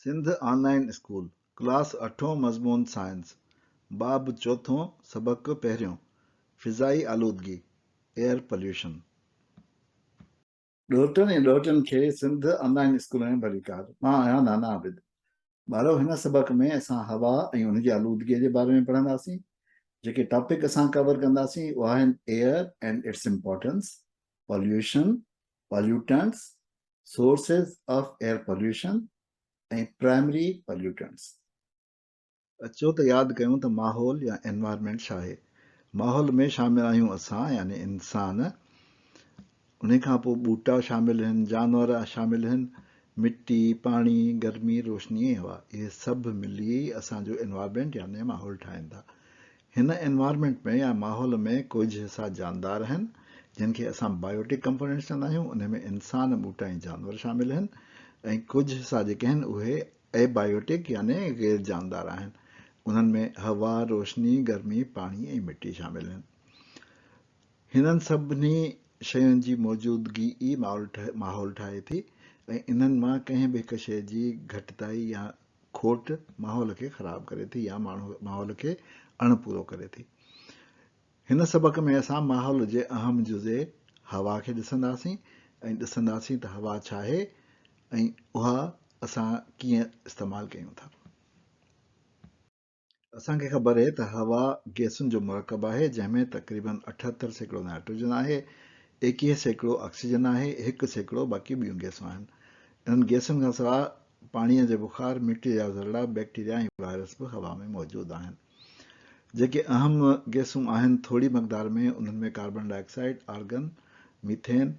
سنڌ آن line school, class اٺون مضمون science, باب چوٿون سبق پهريون، فضائي آلودگي، Air Pollution. ڏوهٽن ۽ ڏوهٽين کي سنڌ آن لائين اسڪول ۾ ڀليڪار. مان آهيان نانا عابد. ٻارو هن سبق ۾ اسان هوا ۽ ان جي آلودگي جي باري ۾ پڙهنداسين. جيڪي ٽاپڪ اسان ڪور ڪنداسين اهي آهن air and its importance, pollution, pollutants, sources of air pollution ۽ primary pollutants. اچو ته ياد ڪيون ته ماحول يا انوائرمينٽ ڇا آهي؟ ماحول ۾ شامل آهيون اسان يعني انسان، انهي کان پوء ٻوٽا شامل آهن، جانور شامل آهن، مٽي، پاڻي، گرمي، روشني ۽ هوا اهي سڀ ملي اسان جو انوائرمينٽ يعني ماحول ٺاهين ٿا. هن انوائرمينٽ ۾ يا ماحول ۾ ڪجهه حصا جاندار آهن، جن کي اسان بايوٽڪ ڪمپونينٽس چوندا آهيون، انهي ۾ انسان، ٻوٽا ۽ جانور شامل آهن ۽ ڪجهه حصا جيڪي آهن اهي ايبايوٽڪ يعني غير جاندار آهن، انهن ۾ هوا، روشني، گرمي، پاڻي ۽ مٽي شامل آهن. هنن سڀني شين جي موجودگي ئي ماحول ٺاهي ٿي ۽ انهن مان ڪنهن به هڪ شيء جي گهٽتائي يا کوٽ ماحول کي خراب ڪري ٿي يا ماحول کي اڻ پورو ڪري ٿي. هن سبق ۾ اسان ماحول جي اهم جزي هوا کي ڏسنداسين ۽ ڏسنداسين ته هوا ڇا آهي ۽ اها اسان ڪيئن استعمال ڪيون ٿا. اسان کي خبر اهي ته هوا گئسن جو مرڪب آهي جنهن ۾ تقريبن 78% نائٽروجن آهي، 21% آڪسيجن آهي، 1% باقي ٻيون گئسون آهن. انهن گئسن کان سواء پاڻيء جي بخار، مٽيء جا ذرڙا، بيڪٽيريا ۽ وائرس به هوا ۾ موجود آهن. جيڪي اهم گئسون آهن ٿوري مقدار ۾ انهن ۾ carbon dioxide, argon, methane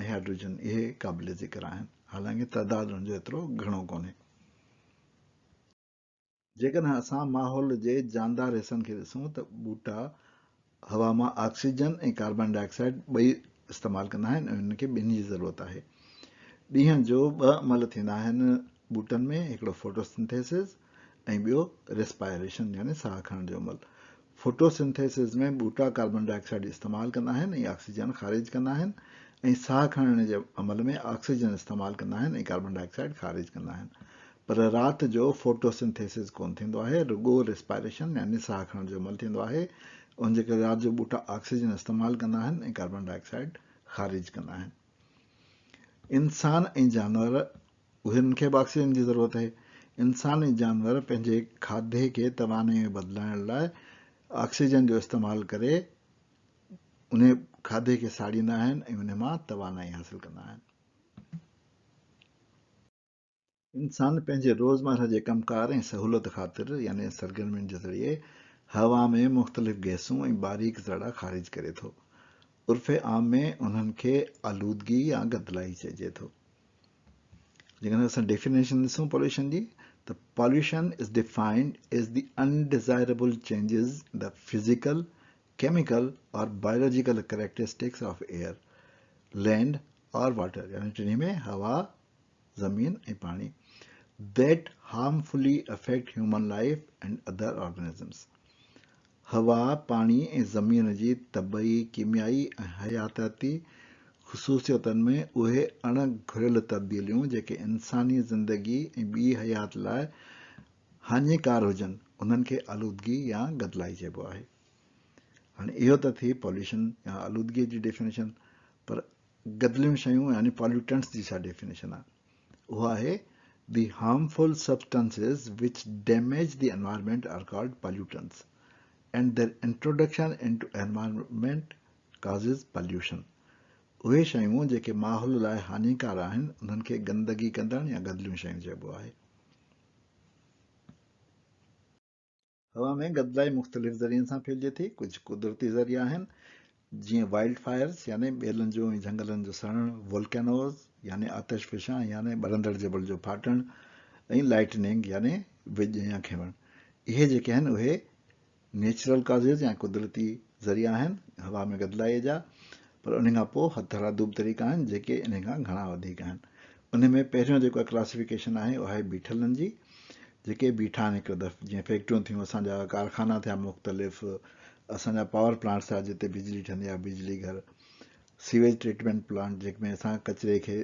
۽ hydrogen اهي قابل ذڪر آهن. حالانڪه تعداد انهن جو ايترو گهڻو ڪونهي. جيڪڏهن اسان ماحول جي جاندار حصن کي ڏسون ته ٻوٽا هوا مان آڪسيجن ۽ ڪاربان ڊاء آڪسائيڊ ٻئي استعمال ڪندا آهن ۽ انهن کي ٻنهي جي ضرورت آهي. ڏينهن جو ٻه عمل ٿيندا آهن ٻوٽن ۾ هڪڙو فوٽوسنٿيسز ۽ ٻيو ريسپائريشن يعني ساهه کڻڻ جو عمل. فوٽوسنٿيسز ۾ ٻوٽا ڪاربان ڊاء آڪسائيڊ استعمال ڪندا آهن ۽ آڪسيجن خارج ڪندا آهن ۽ ساهه کڻڻ جي عمل ۾ آڪسيجن استعمال ڪندا آهن ۽ ڪاربان ڊاء آڪسائيڊ خارج ڪندا آهن. پر رات جو فوٽو سنٿيسز ڪونه ٿيندو آهي، رڳو ريسپائريشن يعني ساهه کڻڻ جو عمل ٿيندو آهي، ان جي ڪري رات جو ٻوٽا آڪسيجن استعمال ڪندا آهن ۽ ڪاربان ڊاء آڪسائيڊ خارج ڪندا آهن. انسان ۽ جانور انهن کي به آڪسيجن جي ضرورت آهي. انسان ۽ جانور پنهنجي کاڌي کي توانائي ۾ بدلائڻ لاء آڪسيجن جو استعمال ڪري انهي کاڌي کي ساڙيندا آهن ۽ انهي مان توانائي حاصل ڪندا آهن. انسان پنهنجي روزمره جي ڪم ڪار ۽ سهولت خاطر يعني سرگرمين جي ذريعي هوا ۾ مختلف گئسون ۽ باريڪ ذرڙا خارج ڪري ٿو. عرف عام ۾ انهن کي آلودگي يا گدلائي چئجي ٿو. جيڪڏهن اسان ڊيفينيشن ڏسون پوليوشن جي ته pollution is defined as the undesirable changes in the physical, chemical or biological characteristics of air, land or water يعني ٽنهي ۾ هوا، زمين ۽ پاڻي that harmfully affect human life and other organisms هوا، پاڻي ۽ زمين جي طبعي، ڪيميائي ۽ حياتياتي خصوصيتن ۾ اهي اڻ گهريل تبديليون جيڪي انساني زندگي ۽ ٻي حيات لاء هاڃيڪار هجن انهن کي آلودگي يا گدلائي چئبو آهي. هاڻي اهو ته ٿي پوليوشن يا آلودگي جي ڊيفينيشن پر گدليون شيون يعني پوليوٽنٽس جي ڇا ڊيفينيشن آهي؟ اها آهي The harmful substances which damage the environment are called pollutants and their introduction into environment causes pollution. اهي شيون جيڪي ماحول لاء هاڃيڪار آهن انهن کي گندگي ڪندڙ يا گدليون شيون چئبو آهي. هوا ۾ گدلائي مختلف ذريعن سان ڦهلجي ٿي. ڪجهه قدرتي ذريعا آهن، جيئن وائلڊ فائرز يعني ٻيلن جو ۽ جهنگلن جو سڙڻ، وولڪينوز يعني آتش فشان يعني ٻرندڙ جبل جو ڦاٽڻ ۽ لائٽننگ يعني وڄ يا کيوڻ. اهي جيڪي آهن اهي نيچرل ڪازز يا قدرتي ذريعا آهن هوا ۾ گدلائي جا. پر انهي کان پوء هٿرادو به طريقا آهن جيڪي انهي کان گهڻا وڌيڪ آهن. انهي ۾ پهريون جيڪو ڪلاسيفڪيشن آهي اها آهي بيٺلن جي جيڪي بيٺا آهن هڪ دف جيئن فيڪٽريون ٿيون اسان جا ڪارخانا ٿيا مختلف اسان جا پاور پلانٽس ٿيا جتي بجلي ٺهندي آهي بجلي گهر سيويج ٽريٽمينٽ پلانٽ جنهن ۾ اسان ڪچري کي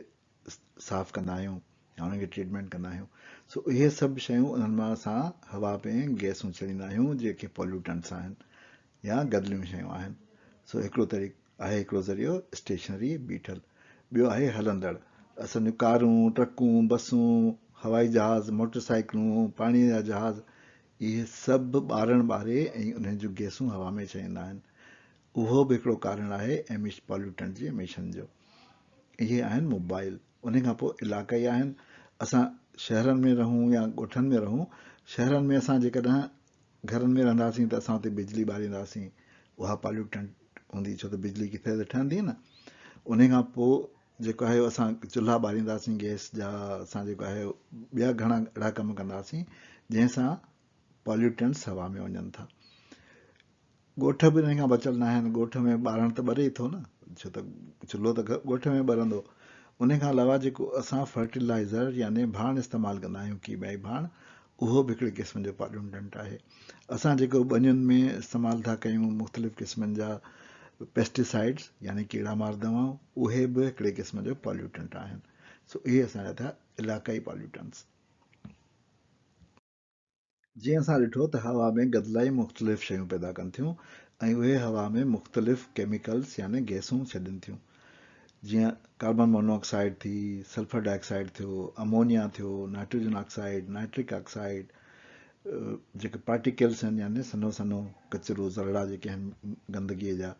صاف ڪندا آهيون يا انهن کي ٽريٽمينٽ ڪندا آهيون. سو اهي سڀ شيون انهن مان اسان هوا ۾ گئسون ڇڏيندا آهيون جيڪي پوليوٽنٽس آهن يا گدليون شيون آهن. سو هڪڙو طريقو آهي هڪڙو ذريعو اسٽيشنري بيٺل، ٻيو آهي هلندڙ. اسان جون ڪارون، ٽرڪون، بسون، هوائي جهاز، موٽر سائيڪلون، پاڻي جا جهاز اهي سڀ ٻارڻ ٻاري ۽ انهن جون گئسون هوا ۾ ڇڏيندا آهن. اهو به هڪڙو ڪارڻ آهي ايمش پوليوٽنٽ جي ايميشن جو. اهي آهن موبائل. انهي کان پوء علاقائي آهن. اسان شهرن ۾ رهون يا ڳوٺن ۾ رهون، شهرن ۾ اسان جيڪڏهن گهرن ۾ رهنداسين ته اسان اتي بجلي ٻارينداسين، اها پوليوٽنٽ هوندي ڇو ته بجلي ڪٿي ته ٺهندي نه. انهي کان پوء جيڪو آهي اسان چلها ٻارينداسين گئس جا، اسان جيڪو آهي ٻيا گهڻا اهڙا ڪم ڪنداسين جنهن سان پوليوٽنٽس هوا ۾ وڃن ٿا. ڳوٺ به انهن کان بچيل ناهن، ڳوٺ ۾ ٻارڻ ته ٻري ئي ٿو نه، ڇو ته چلهو ته ڳوٺ ۾ ٻرندو. ان کان علاوه جيڪو اسان فرٽيلائزر يعني ڀاڻ استعمال ڪندا آهيون، ڪيميائي ڀاڻ، اهو به هڪڙي قسم جو پوليوٽنٽ آهي. اسان جيڪو ٻنين ۾ استعمال ٿا ڪيون مختلف قسمن جا پيسٽيسائيڊز يعني ڪيڙا مار دوائون، اهي به هڪڙي قسم جو پوليوٽنٽ آهن. سو اهي اسان جا ٿيا علاقائي پوليوٽنٽس. جيئن اسان ڏٺو ته هوا ۾ گدلائي مختلف شيون پيدا ڪن ٿيون ۽ اهي هوا ۾ مختلف ڪيميڪلز يعني گئسون ڇڏين ٿيون جيئن ڪاربن مونو آڪسائيڊ ٿي، سلفر ڊاء آڪسائيڊ ٿيو، امونيا ٿيو، نائٽروجن آڪسائيڊ، نائٽرڪ آڪسائيڊ، جيڪي پارٽيڪلز آهن يعني سنهو سنهو ڪچرو ذرڙا جيڪي آهن گندگيء جا،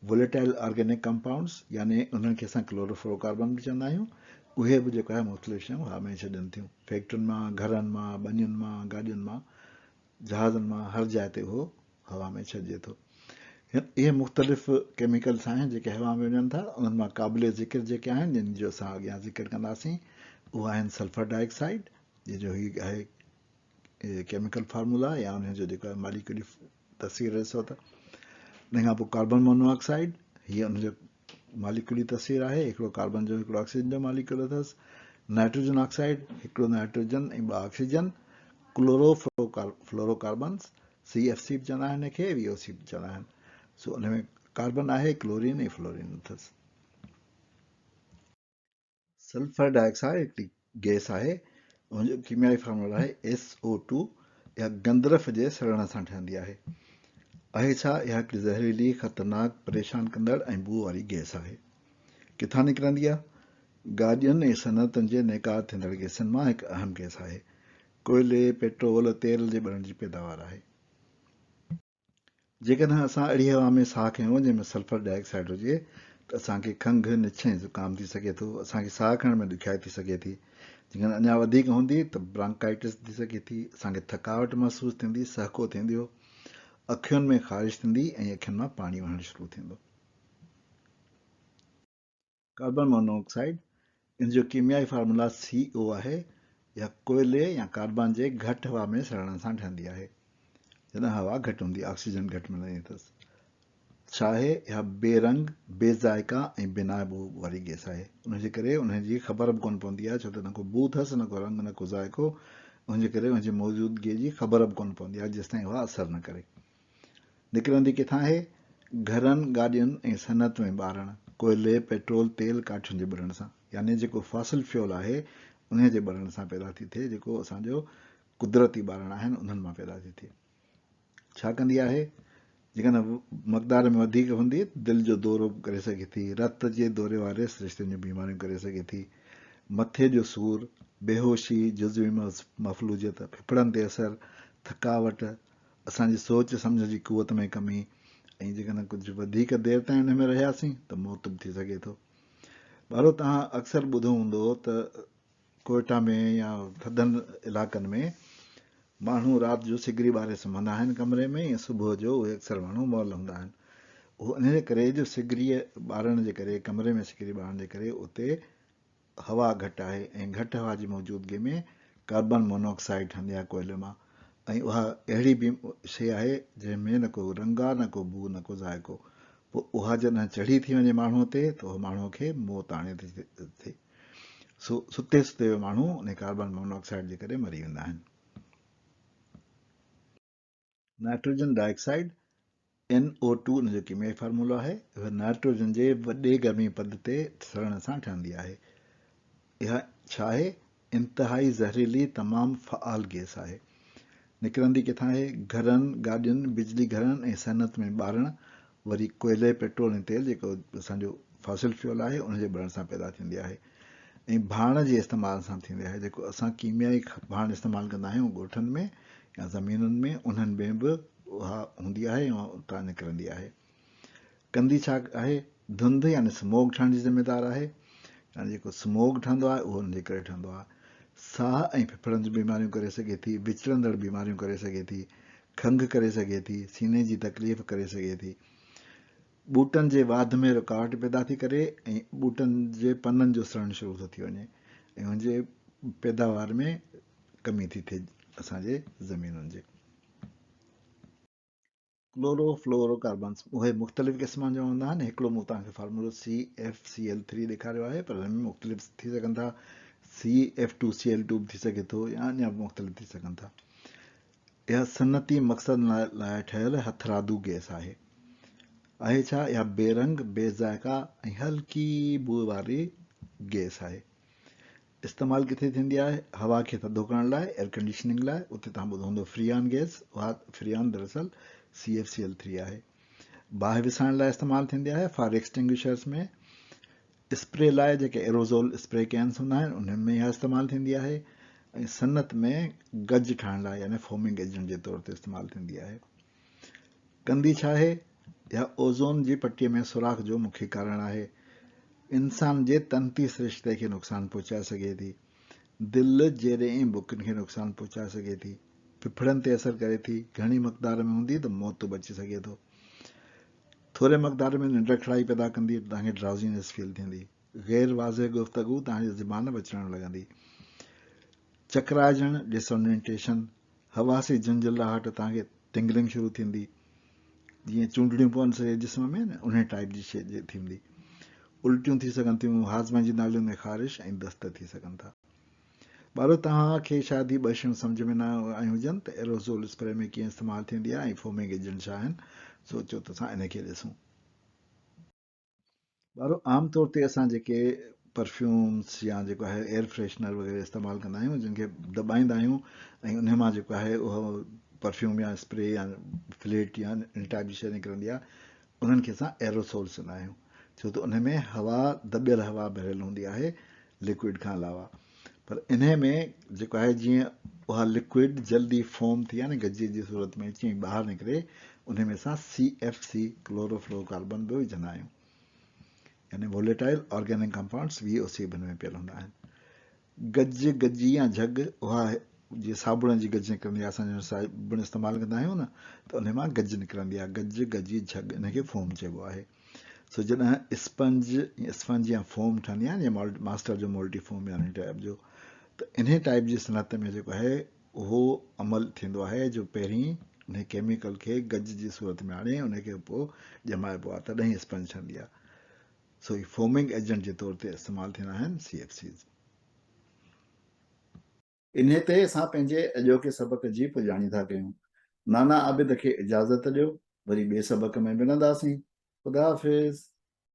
ووليٽائل آرگينڪ ڪمپائونڊز يعني انهن کي اسان ڪلورو فلورو ڪاربن به چوندا آهيون اهي به جيڪو آهي مختلف شيون هوا ۾ ڇڏين ٿيون فيڪٽرين مان گهرن مان ٻنين مان گاڏين مان جهازن مان هر جاء تي اهو هوا ۾ ڇڏجي ٿو. اهي مختلف ڪيميڪلس آهن جيڪي هوا ۾ وڃن ٿا انهن مان قابل ذڪر جيڪي آهن جن جو اسان اڳيان ذڪر ڪنداسين اهو آهن سلفر ڊاء آڪسائيڊ جنهن جو هي آهي ڪيميڪل فارمولا يا ان جو جيڪو آهي ماليڪيولي تصوير ڏسو ته ان کان پوء ڪاربن مونو آڪسائيڊ هي ان جو ماليڪيولي تصوير آهي هڪڙو ڪاربن جو هڪڙو آڪسيجن جو ماليڪيول اٿس نائٽروجن آڪسائيڊ هڪڙو نائٽروجن ۽ ٻه oxygen chlorofluorocarbons C F C به چوندا آهن هن کي وي او سي به چوندا آهن سو ان ۾ ڪاربن آهي ڪلورين ۽ فلورين اٿس. سلفر ڊاء آڪسائيڊ هڪڙي گئس آهي، ان جو ڪيميائي فارمولو آهي ايس او ٽو. اها گندرف جي سڙڻ سان ٺهندي آهي. آهي ڇا؟ اها هڪڙي زهريلي، خطرناڪ، پريشان ڪندڙ ۽ بوء واري گئس آهي. ڪٿان نڪرندي آهي؟ گاڏين ۽ صنعتن جي نيڪار ٿيندڙ گئسن مان هڪ اهم گئس آهي. ڪوئلي، پيٽرول، تيل جي ٻرڻ جي پيداوار آهي. جيڪڏهن اسان اهڙي هوا ۾ ساهه کنيو جنهن ۾ سلفر ڊاء آڪسائيڊ هجي ته اسان کي کنگهه، نڇ ۽ زڪام ٿي سگهي ٿو. اسان کي ساهه کڻڻ ۾ ڏکيائي ٿي سگهي ٿي. جيڪڏهن اڃا وڌيڪ هوندي ته برانڪائٽس ٿي سگهي ٿي. اسان کي ٿڪاوٽ محسوس ٿيندي، سهڪو ٿينديو، اکين ۾ خارش ٿيندي ۽ اکين مان پاڻي وهڻ شروع ٿيندو. ڪاربن مونو آڪسائيڊ، ان جو ڪيميائي فارمولا سي او آهي، اها ڪوئلي يا ڪاربان جي گهٽ هوا ۾ سڙڻ سان ٺهندي آهي. جڏهن هوا گهٽ هوندي، آڪسيجن گهٽ ملندي اٿس. ڇا آهي؟ اها بي رنگ، بي ذائقه ۽ بنا بوء واري گئس آهي. ان جي ڪري ان جي خبر به ڪونه پوندي آهي، ڇو ته نه ڪو بوء اٿس، نه ڪو رنگ، نه ڪو ذائقو. ان جي ڪري ان جي موجودگيء جي خبر به ڪونه پوندي آهي، جيستائين اها اثر نه ڪري. نڪرندي ڪٿان آهي؟ گهرن، گاڏين ۽ صنعت ۾ ٻارڻ، ڪوئلي، پيٽرول، تيل، ڪاٺين جي ٻرڻ سان يعني جيڪو فاسل فيول آهي انهي جي ٻرڻ سان پيدا ٿي ٿئي جيڪو اسان جو قدرتي ٻارڻ آهن انهن مان پيدا ٿي ٿئي. ڇا ڪندي آهي؟ جيڪڏهن مقدار ۾ وڌيڪ هوندي ته دل جو دورو به ڪري سگهي ٿي، رت جي دوري واري سرشتن جون بيماريون ڪري سگهي ٿي، مٿي جو سور، بيهوشي، جزوي مفلوجيت، ڦڦڙن تي اثر، ٿڪاوٽ، اسان جي سوچ سمجهه جي قوت ۾ ڪمي ۽ جيڪڏهن ڪجهه وڌيڪ دير تائين ان ۾ رهياسين ته موت به ٿي سگهي ٿو. ٻارو توهان اڪثر ٻڌو هوندو ته ڪوئيٽا ۾ يا ٿڌن علائقن ۾ ماڻهو رات جو سگري ٻاري سمهندا آهن ڪمري ۾ ۽ صبح جو اهي اڪثر ماڻهو مئل هوندا آهن. اهو انهيء ڪري جو سگريء ٻارڻ جي ڪري ڪمري ۾ سگري ٻارڻ جي ڪري اتي هوا گهٽ آهي ۽ گهٽ هوا جي موجودگي ۾ ڪاربن مونو آڪسائيڊ ٺهندي آهي ڪوئلي مان ۽ اها اهڙي به شيء آهي جنهن ۾ نه ڪو رنگ آهي نه ڪو بوء نه ڪو ذائقو پوء اها جڏهن چڙهي ٿي وڃي ماڻهوء تي ته اها ماڻهوء کي موت آڻي ٿي ٿئي سو ستي ستي اهي ماڻهو ان ڪاربن مونو آڪسائيڊ جي ڪري مري ويندا آهن. نائٽروجن ڊاء آڪسائيڊ، NO2، ان جو ڪيميائي فارمولو آهي. اها نائٽروجن جي وڏي گرمي پد تي سڙڻ سان ٺهندي آهي. اها ڇا آهي؟ انتهائي زهريلي تمام فعال گيس آهي. نڪرندي ڪٿان آهي؟ گهرن، گاڏين، بجلي گهرن ۽ صنعت ۾ ٻارڻ، وري ڪوئلي، پيٽرول ۽ تيل جيڪو اسان جو فاسل فيول آهي ان جي ٻرڻ سان پيدا ٿيندي آهي ۽ ڀاڻ جي استعمال سان ٿيندي آهي جيڪو اسان ڪيميائي ڀاڻ استعمال ڪندا آهيون ڳوٺن ۾ يا زمينن ۾ انهن ۾ به اها هوندي آهي ۽ اتان نڪرندي آهي. ڪندي ڇا آهي؟ ڌنڌ يعني سموگ ٺهڻ جي ذميدار آهي. يعني جيڪو سموگ ٺهندو آهي اهو ان جي ڪري ٺهندو آهي. ساهه ۽ ڦڦڙن جون بيماريون ڪري سگهي ٿي، وچڙندڙ بيماريون ڪري سگهي ٿي، کنگهه ڪري سگهي ٿي، سيني جي تڪليف ڪري سگهي ٿي. ٻوٽن جي واڌ ۾ رڪاوٽ پيدا ٿي ڪري ۽ ٻوٽن جي پنن جو سڙڻ شروع ٿو ٿي وڃي ۽ ان جي پيداوار ۾ ڪمي ٿي ٿئي اسان جي زمينن جي. ڪلورو فلورو ڪاربنس اهي مختلف قسمن جا هوندا آهن هڪڙو مون توهان کي فارمولو C F C L three ڏيکاريو آهي پر هن ۾ مختلف ٿي سگهن ٿا C F two C L two به ٿي سگهي ٿو يا اڃا به مختلف ٿي سگهن ٿا اها صنعتي مقصد لاء ٺهيل هٿرادو گئس آهي آهي ڇا اها بي رنگ بي ذائقه ۽ هلڪي بوء واري گئس آهي استعمال ڪٿي ٿيندي آهي؟ هوا کي ٿڌو ڪرڻ لاء، ايئر ڪنڊيشننگ لاء، اتي توهان ٻڌو هوندو فريان گئس، اها فريان دراصل C F C L three آهي. باهه وسائڻ لاء استعمال ٿيندي آهي، فائر ايڪسٽنگوشرز ۾، اسپري لاء جيڪي ايروزول اسپري ڪينس هوندا آهن انهن ۾ اها استعمال ٿيندي آهي ۽ صنعت ۾ گج ٺاهڻ لاء يعني فومنگ ايجنٽ جي طور تي استعمال ٿيندي آهي. ڪندي ڇا آهي؟ اها اوزون جي پٽيء ۾ سوراخ جو مکيه ڪارڻ آهي. انسان جي تنتي سرشتي کي نقصان پهچائي سگهي ٿي. دل، جيري ۽ بڪين کي نقصان پهچائي سگهي ٿي. ڦڦڙن تي اثر ڪري ٿي. گهڻي مقدار ۾ هوندي ته موت به اچي سگهي ٿو. ٿوري مقدار ۾ ننڊ کڙائي پيدا ڪندي ته توهان کي ڊرائوزينس فيل ٿيندي. غير واضح گفتگو توهان جي زبان وچڙڻ لڳندي. چڪرائجڻ، Disorientation، حواسي جهنجهلاهٽ توهان کي ٽنگلنگ شروع ٿيندي. جيئن چونڊڙيون پون سڄي جسم ۾ نه انهي ٽائيپ جي شيء جي ٿيندي. الٽيون ٿي سگهن ٿيون، هاضمي جي نالين ۾ خارش ۽ دست ٿي سگهن ٿا. ٻارو توهان کي شايد هي ٻه شيون سمجهه ۾ نه آيون هجن ته ايروزول اسپري ۾ ڪيئن استعمال ٿيندي آهي ۽ فومنگ ايجنٽ ڇا آهن سو اچو ته اسان انهي کي ڏسون. ٻارو عام طور تي اسان جيڪي پرفيومز يا جيڪو آهي ايئر فريشنر وغيره استعمال ڪندا آهيون جن کي دٻائيندا آهيون ۽ انهي مان جيڪو آهي اهو پرفيوم يا اسپري يا فليٽ يا ان ٽائپ جي شيء نڪرندي آهي انهن کي اسان ايروسول چوندا آهيون ڇو ته انهي ۾ هوا دٻيل هوا ڀريل هوندي آهي لڪوئڊ کان علاوه پر انهي ۾ جيڪو آهي جيئن اها لڪوئڊ جلدي فوم ٿي يعني گجي جي صورت ۾ اچي ۽ ٻاهر نڪري انهي ۾ اسان C F C chloro carbon به وجهندا آهيون يعني volatile organic compounds V O C به هن ۾ پيل هوندا آهن گج گجي يا جهڳ اها جيئن صابڻ جي گج نڪرندي آهي اسان جڏهن صابڻ استعمال ڪندا آهيون نه ته انهي مان گج نڪرندي آهي گج گجي جهڳ ان کي فوم چئبو آهي سو جڏهن اسپنج اسفنج يا فوم ٺهندي آهي جيئن ماسٽر جو مولٽي فوم يا انهي ٽائيپ جو ته انهي ٽائيپ جي صنعت ۾ جيڪو آهي اهو عمل ٿيندو آهي جو پهرين انهي ڪيميڪل کي گج جي صورت ۾ آڻي ان کي پوء ڄمائبو آهي تڏهن اسپنج ٺهندي آهي سو هي فومنگ ايجنٽ جي طور تي استعمال ٿيندا آهن سي ايف سيز. انهيء تي اسان پنهنجي اڄوڪي سبق جي پڄاڻي ٿا ڪيون. نانا عابد کي اجازت ڏيو، وري ٻئي سبق ۾ ملنداسين. خدا حافظ.